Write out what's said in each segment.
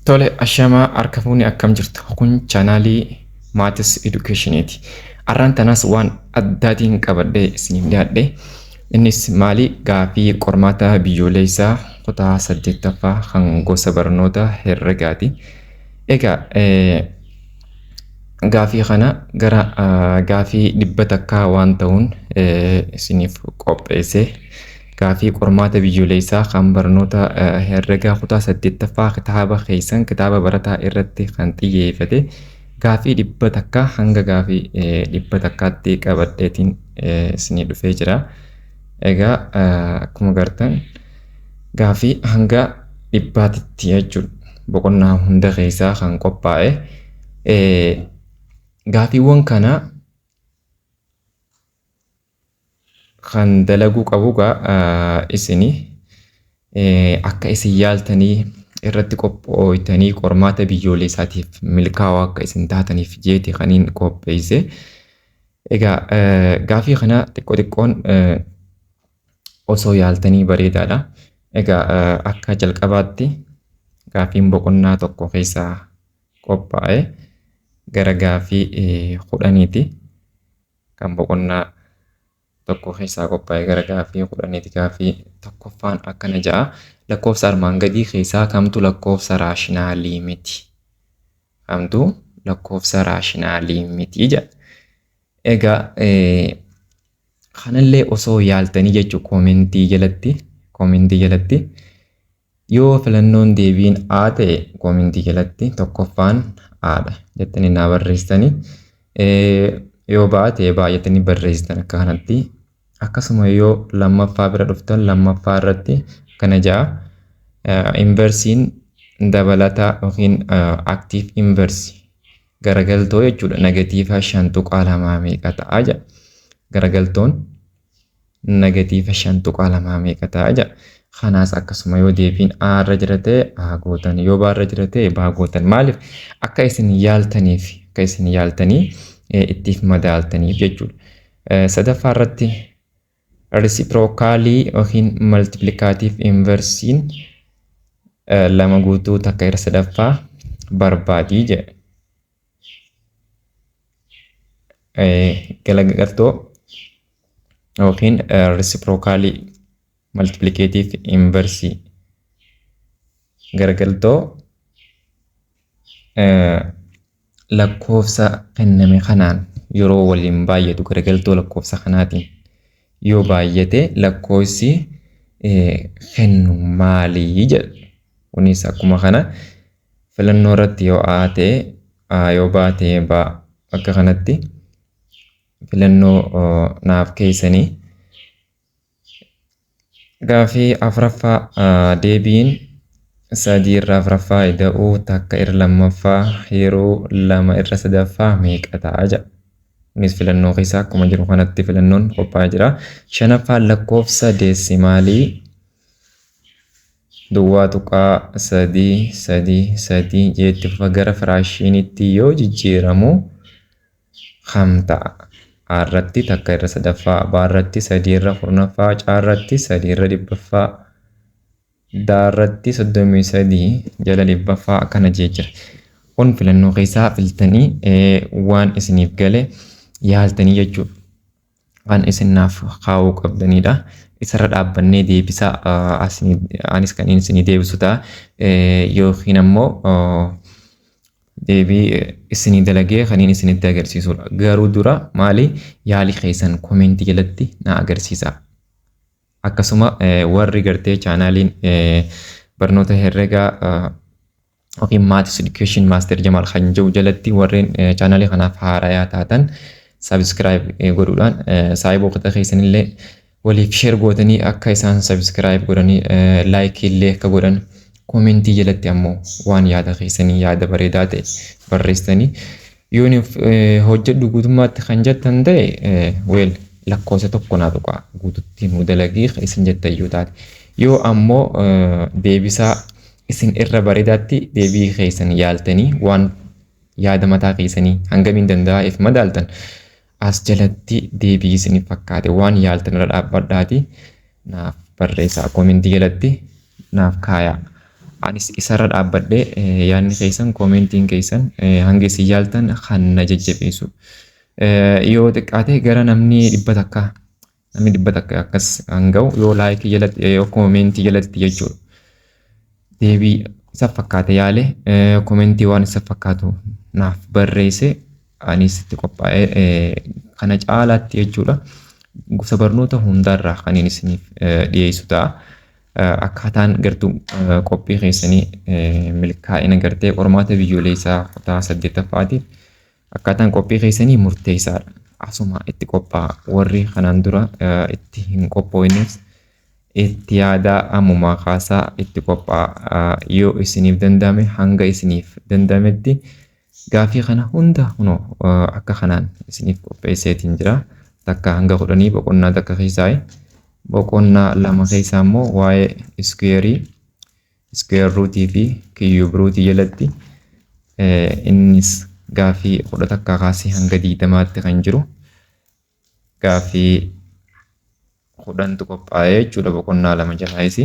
Tole, ashamaa harka fuuni, akkam jirtu? Kun chaanaalii Maatis Edukeeshiniiti. Arraan tanaas waan addaatiin qabadhee isiniif dhiyaadhe. Innis maali? Gaafii qormaata biyyoolessaa kutaa 8ffaa kan gosa barnoota herregaati. Egaa gaafii kana gara gaafii 100 waan ta'uun isiniif qopheesse. Gaafii qormaata biyyoolessaa kan barnoota herregaa kutaa 8ffaa kitaaba keessan kitaaba barataa irratti kan xiyyeeffate gaafii 100 hanga gaafii 100tti qabadheetiin isinii dhufee jira. Egaa akkuma agartan gaafii hanga 100tti jechuudha. Boqonnaa hunda keessaa kan qophaa'e. Gaafiiwwan kana kan dalaguu qabu gaa isini akka isin yaaltanii irratti qophooytanii qormaata biyyoolessaatiif milkaa'oo akka isin taataniif jeeti kaniin qopheesse. Egaa gaafii kana xiqqoo xiqqoon osoo yaaltanii bareedaadha. Egaa akka jalqabaatti gaafiin boqonnaa 1 keessaa qophaa'e gara gaafii 10ti. Kan boqonnaa 1 keessaa qophaa'e gara gaafii 10ti. Gaafii 1ffaan akkana ja'a. Lakkoofsa armaan gadii keessaa kamtu lakkoofsa raashinaalii miti? Kamtu lakkoofsa raashinaalii miti jedha. Egaa kanallee osoo yaaltanii jechuu koomentii jalatti yoo filannoon deebiin A ta'e, koomentii jalatti tokkoffaan A dha jettanii naa barreessitanii, yoo B ta'e B jettanii barreessitan akka kanatti. Akkasuma yoo lammaffaa bira dhuftan, lammaffaa irratti akkana ja'a. Inversiin dabalataa yookiin active inverse garagaltoo jechuudha, negatiiva 5.2 meeqa ta'a jedha. Garagaltoon negatiiva 5.2 meeqa ta'a jedha. Kanaas akkasuma yoo deebiin A irra jira ta'e A gootan, yoo B irra jira ta'e B gootan. Maaliif? Akka isin yaaltaniif, akka isin yaaltanii ittiif madaaltaniif jechuudha. Sadaffaa irratti reciprocalii yookiin multiplicative inversiin lama guutuu takka irra sadaffaa barbaadii jedha. Galagaltoo yookiin reciprocalii multiplicative inversii garagaltoo lakkoofsa kenname kanaan yeroo waliin baay'atu, garagaltoo lakkoofsa kanaatiin yoo baay'ate lakkoofsi kennu maalii jedha. Kunis akkuma kana filannoo irratti yoo A ta'e A, yoo B ta'e B, akka kanatti filannoo naaf keessanii. Gaafii afuraffaa, deebiin sadii irra afuraffaa ida'uu takka irra lammaffaa yeroo lama irra sadaffaa meeqa ta'a jedha. Kunis filannoo keessaa akkuma jiru kanatti filannoon qophaa'ee jira. Shanaffaan lakkoofsa deesimaalii 0.333 jeetti fufa gara firaashinitti yoo jijjiiramu kam ta'a? A irratti takka irra sadaffaa, B irratti sadii irra kurnaffaa, C irratti sadii irra dhibbaffaa, D irratti 33 jala dhibbaffaa akkana jee jira. Kun filannoo keessaa filtanii waan isiniif gale yaaltanii jechuudha. Kan isin naaf kaa'uu qabdanidha. Isarra dhaabbannee deebisaa anis kan isinii deebisu ta'a. Yookiin ammoo deebii isinii dalagee kan inni isinitti agarsiisudha. Garuu dura maali, yaalii keessan koomentii jalatti na agarsiisa. Akkasuma warri gartee chaanaaliin barnoota herregaa yookiin Maths Education Master Jamal kan jedhu jalatti warreen chaanaalii kanaaf haarayaa taatan subscribe godhuudhaan saayiboota keessanillee waliif share gootanii akka isaan subscribe godhanii, likeii illee akka godhan, koomentii jalatti ammoo waan yaada keessanii yaada bareedaa ta'e barreessitanii, yoo hojjedhu guutummaatti kan jettan ta'e, weel lakkoofsa 1 naa tuqaa, guututti nu dalagii isin jettan yoo taate. Yoo ammoo deebisaa isin irra bareedaatti deebii keessan yaaltanii waan yaada mataa keessanii hangamiin danda'a if madaaltan, as jalatti deebii isiniif fakkaate waan yaaltan irra dhaabbadhaati naaf barreessaa, koomentii jalatti naaf kaayaa. Anis isarra dhaabbadhee yaadni keessan, koomentiin keessan hanga isin yaaltan kan na jajjabeessu. Yoo xiqqaate gara namni 100, namni 100 akkas kan ga'u yoo laayikii jalatti, yoo koomentii jalatti jechuudha. Deebii isa fakkaate yaale, koomentii waan isa fakkaatu naaf barreesse, anis itti qophaa'ee kana caalaatti jechuudha. Gosa barnoota hundaarraa kan inni isiniif dhiyeessu ta'a. Akkaataan gartuu qophii keessanii milkaa'ina gartee qormaata biyyoolessaa kutaa 8ffaatiif akkaataan qophii keessanii murteessaadha. Asuma itti qophaa'a. Warri kanaan dura itti hin qophoofnes itti yaadaa, ammumaa kaasaa itti qophaa'a. Yoo isiniif danda'ame, hanga isiniif danda'ametti gaafii kana hunda kunoo akka kanaan isiniif qopheesseetiin jira. 1 hanga 10 boqonnaa 1 keessaa, boqonnaa 2 keessaa immoo waa'ee iskuweerii, square rootii fi cube rootii jalatti innis gaafii 11 kaasee hanga 20tti kan jiru gaafii 10tu qophaa'ee jechuudha boqonnaa 2 jalaayis.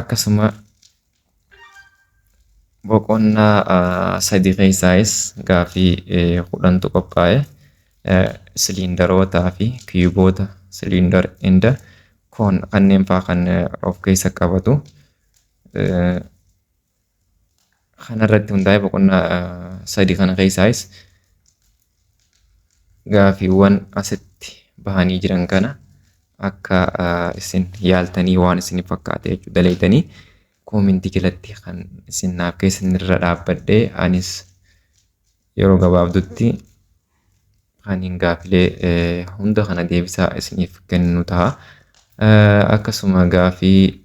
Akkasuma boqonnaa 3 keessaayis gaafii 10tu qophaa'e, siliindarootaa fi kiyuboota, cylinder and cone kanneen fa'aa kan of keessa qabatu. Kanarratti hundaa'ee boqonnaa 3 kana keessaayis gaafiiwwan asitti bahanii jiran kana akka isin yaaltanii waan isin fakkaate jechuudha daleeytanii koomentii jalatti kan isin naaf keessan irra dhaabbadhee anis yeroo gabaabdutti kan hin gaafilee hunda kana deebisaa isiniif kennu ta'a. Akkasuma gaafii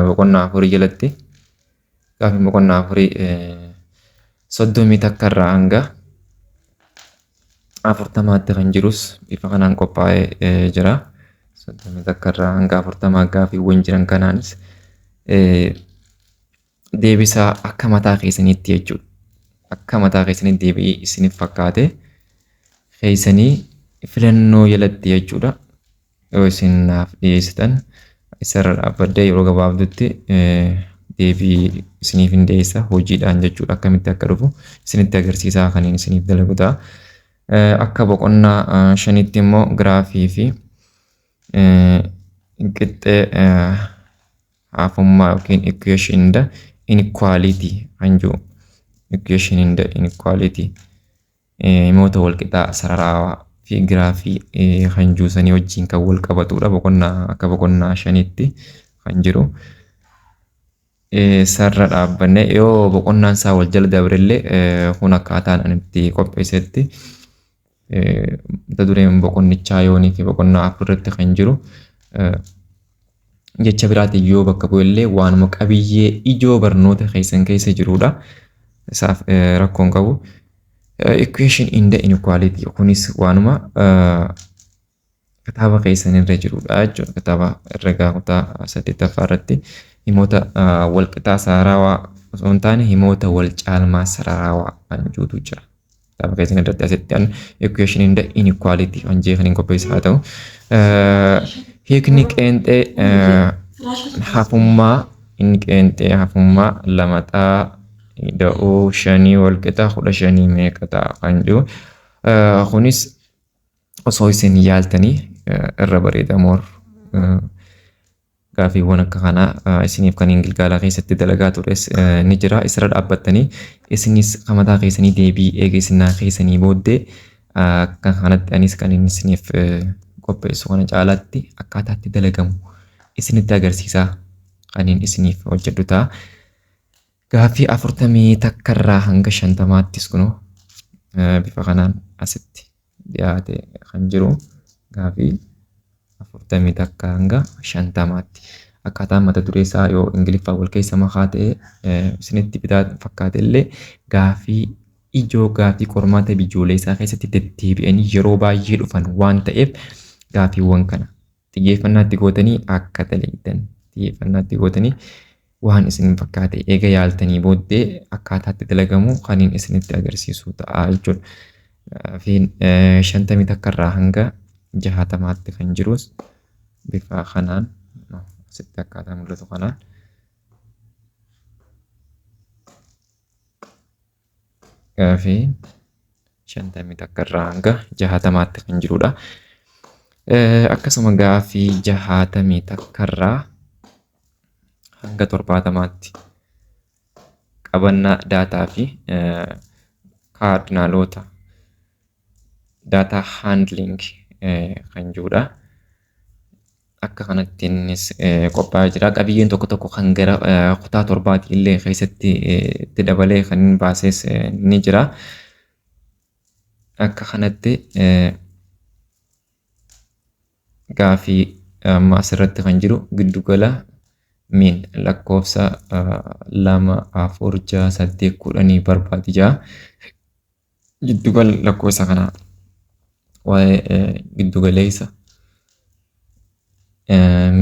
boqonnaa 4 jalatti gaafii boqonnaa 4 31 irraa hanga 40tti kan jirus bifa kanaan qophaa'ee jira. 31 irraa hanga 40 gaafiiwwan jiran kanaanis deebisaa akka mataa keessaniitti jechuudha. Akka mataa keessanitti deebii isiniif fakkaate keessanii filannoo jalatti jechuudha. Yoo isin naaf dhiyeessitan isarra dhaabbadhee yeroo gabaabdutti deebii isiniif hin dhiyeessa, hojiidhaan jechuudha, akkamitti akka dhufu isinitti agarsiisaa kan isiniif dalagu ta'a. Akka boqonnaa 5tti immoo giraafii fi qixxee hafummaa yookiin equation and inequality kan jiru, equation and inequality, himoota walqixaa sararawaa fi giraafii kan jiru sanii wajjin kan wal qabatudha, boqonnaa akka boqonnaa 5tti kan jiru. Sarara dhaabbanne yoo boqonnaan isaa wal jala dabrellee kun akkaataan ani itti qopheessetti mata dureen boqonnichaa yoonii fi boqonnaa 4 irratti kan jiru jecha biraatiin yoo bakka bu'ellee waanuma qabiyyee ijoo barnoota keessan keessa jirudha. Isaaf rakkoon qabu. Equation and inequality kunis waanuma kitaaba keessan irra jirudha jechuudha. Kitaaba herregaa kutaa 8ffaa irratti himoota walqixaa sararawaa osoo hin taane himoota wal caalmaa sararawaa kan jirutu jira. Kitaaba keessan irratti asitti an equation and inequality kan jee kan hin qopheesse haa ta'u. Hiikni qeenxee hafummaa inni qeenxee hafummaa 2 xaa ida'uu 5 walqixa 15 meeqa ta'a kan jiru. Kunis osoo isin yaaltanii irra bareeda moor. Gaafiiwwan akka kanaa isiniif kan gilgaala keessatti dalagaa tures ni jira. Isirra dhaabbattanii isinis mataa keessanii deebii eega isinaa keessanii booddee akka kanatti anis kan inni isiniif qopheessu kana caalaatti akkaataa itti dalagamu isinitti agarsiisaa kan inni isiniif hojjedhu ta'a. Gaaffii 41 irraa hanga 50ttis kunoo bifa kanaan asitti dhiyaate kan jiru, gaaffii 41 hanga 50tti. Akkaataan mata duree isaa yoo Ingiliffaan wal keessa makaa ta'e isinitti bitaa fakkaate illee, gaaffii ijoo gaaffii qormaata biyyoolessaa keessatti deddeebi'anii yeroo baay'ee dhufan waan ta'eef gaaffiiwwan kana xiyyeeffannaatti gootanii akka dalagdan, xiyyeeffannaatti gootanii waan isin fakkaate eega yaaltanii booddee akkaataatti dalagamu kan inni isinitti agarsiisu ta'a jechuudha. Gaaffiin 51 irraa hanga 60tti kan jirus bifa kanaan asitti akkaataa mul'atu kanaan gaaffiin 51 irraa hanga 60tti kan jirudha. Akkasuma gaaffii 61 irraa hanga 70tti qabannaa daataa fi kaardinaaloota data handling kan jirudha. Akka kanatti innis qophaa'ee jira. Qabiyyeen tokko tokko kan gara kutaa 7 illee keessatti itti dabalee kan baases ni jira. Akka kanatti gaaffii amma asirratti kan jiru giddugala mean lakkoofsa 2, 4, 6, 8, 10 barbaadi jira. Giddugala lakkoofsa kanaa waa'ee giddugaleessa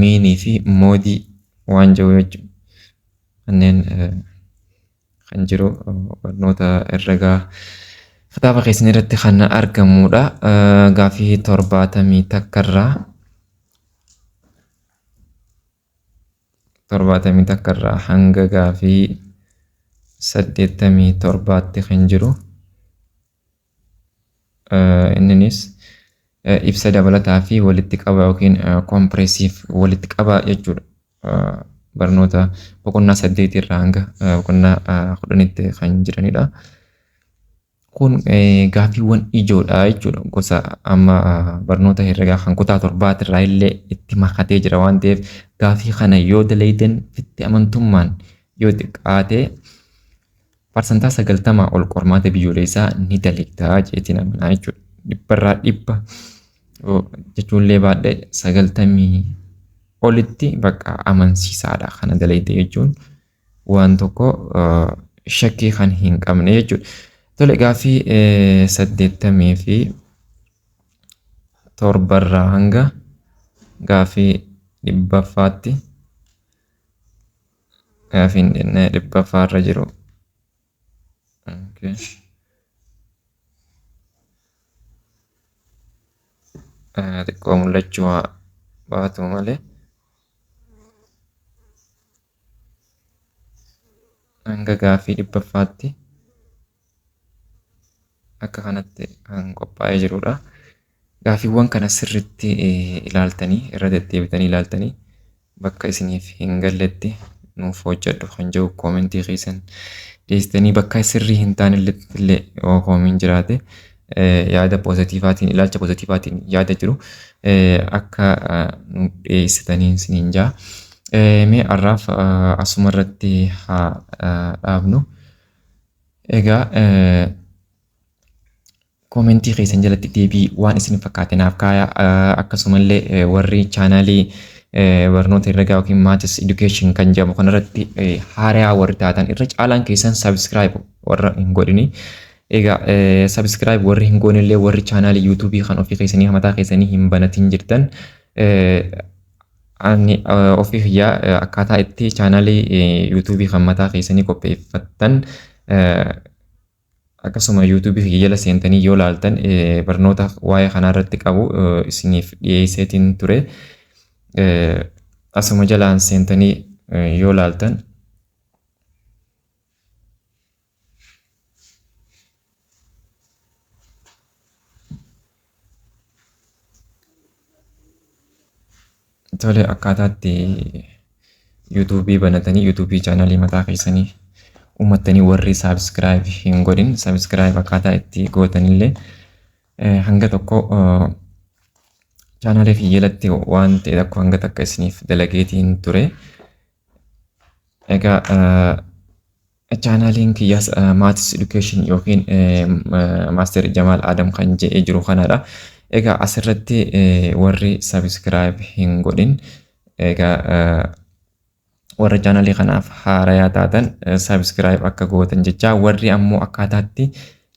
meanii fi modeii waan jiru jechuudha. Kanneen kan jiru barnoota herregaa kitaaba keessan irratti kan argamudha. Gaaffii 71 irraa 71 irraa hanga gaaffii 87tti kan jiru. Inninis ibsa dabalataa fi walitti qaba yookiin comprehensive walitti qaba jechuudha. Barnoota boqonnaa 8 irraa hanga boqonnaa 10tti kan jiranidha. Kun gaaffiiwwan ijoodha jechuudha. Gosa amma barnoota herregaa kan kutaa 7 irraa illee itti makatee jira waan ta'eef, gaaffii kana yoo dalaydan fitti amantummaan yoo xiqqaate 90% ol qormaata biyyoolessaa ni dalagdaa jeetiin amanaa jechuudha. Dhibbarraa dhibba jechuunillee baadhee 90 olitti bakka amansiisaadha kana dalayte jechuun, waan tokko shakkii kan hin qabne jechuudha. Tole, gaaffii 87rraa hanga gaaffii 100ffaatti, gaaffiin 100ffaarra jiru. Okay. Xiqqoo mul'achuu baatu malee. Hanga gaaffii 100ffaatti akka kanatti kan qophaa'ee jirudha. Gaaffiiwwan kana sirriitti ilaaltanii, irra deddeebitanii ilaaltanii, bakka isiniif hin galletti nuuf hojjedhu kan jiru commentii keessan dhiyeessitanii, bakka sirrii hin taane illee yoo koomiin jiraate yaada positiveaatiin, ilaalcha positiveaatiin yaada jiru akka nu dhiyeessitanii isiniin jaa. Mee har'aaf asuma irratti haa dhaabnu. Egaa commentii keessan jalatti deebii waan isin fakkaate naaf kaaya. Akkasumallee warri channelii barnoota herregaa yookiin Maths Education kan jedhamu kanarratti haaraa warri taatan, irra caalaan keessan subscribe warra hin godhini. Egaa subscribe warri hin goonellee, warri channelii YouTubeii kan ofii keessanii mataa keessanii hin banatin jirtan, ani ofii kiyyaa akkaataa itti channelii YouTubeii kan mataa keessanii qopheeffattan, akkasuma YouTubeii kiyya jala seentanii yoo laaltan barnoota waa'ee kanaa irratti qabu isiniif dhiyeesseetiin ture. Asuma jalaan seentanii yoo laaltan, tole, akkaataa itti YouTubeii banatanii YouTubeii channelii mataa keessanii uummattanii, warri subscribe hin godhin subscribe akkaataa itti gootanillee hanga tokko channelii kiyya jalatti waan ta'e tokko hanga takka isiniif dalageetiin ture. Egaa channeliin kiyyaas Maths Education yookiin Master Jamaal Adam kan jedhee jiru kanadha. Egaa asirratti warri subscribe hin godhin, egaa warra channelii kanaaf haarayaa taatan subscribe akka gootan jecha, warri ammoo akkaataatti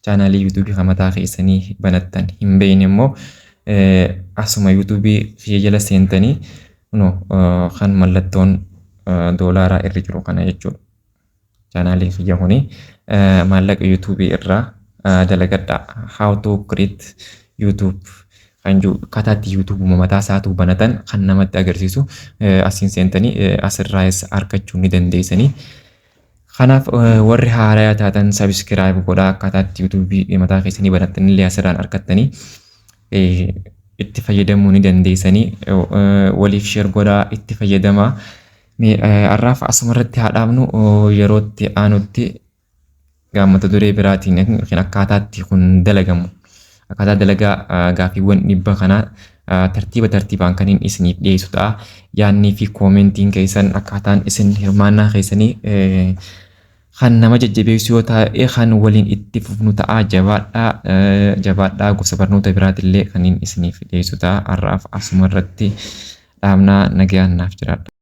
channelii YouTubeii kan mataa keessanii banattan hin beekne immoo asuma YouTubeii kiyya jala seentanii no kan mallattoon doolaaraa irra jiru kana jechuudha. Channeliin kiyya kuni maallaqa YouTubeii irraa dalagadha. How to create YouTube kan jiru, akkaataa itti YouTube mataa isaatu banatan kan namatti agarsiisu asiin seentanii asirraas argachuu ni dandeessanii. Kanaaf warri haaraa taatan subscribe godhaa. Akkaataa itti YouTube mataa keessanii banattan illee asirraan argattanii itti fayyadamuu ni dandeessanii. Waliif share godhaa, itti fayyadamaa. Har'aaf asumarratti haa dhaabnu. Yerootti aanutti mata duree biraatiin yookiin akkaataa itti kun dalagamu, akkaataa dalagaa gaaffiiwwan 100 kanaa tartiiba tartiibaan kan inni isiniif dhiyeessu ta'a. Yaadnii fi koomentiin keessan, akkaataan isin hirmaannaa keessanii kan nama jajjabeessu yoo ta'e, kan waliin itti fufnu ta'a. Jabaadhaa, jabaadhaa. Gosa barnoota biraatillee kan inni isiniif dhiyeessu ta'a. Har'aaf asumarratti dhaabnaa, nagaan naaf jiraadha.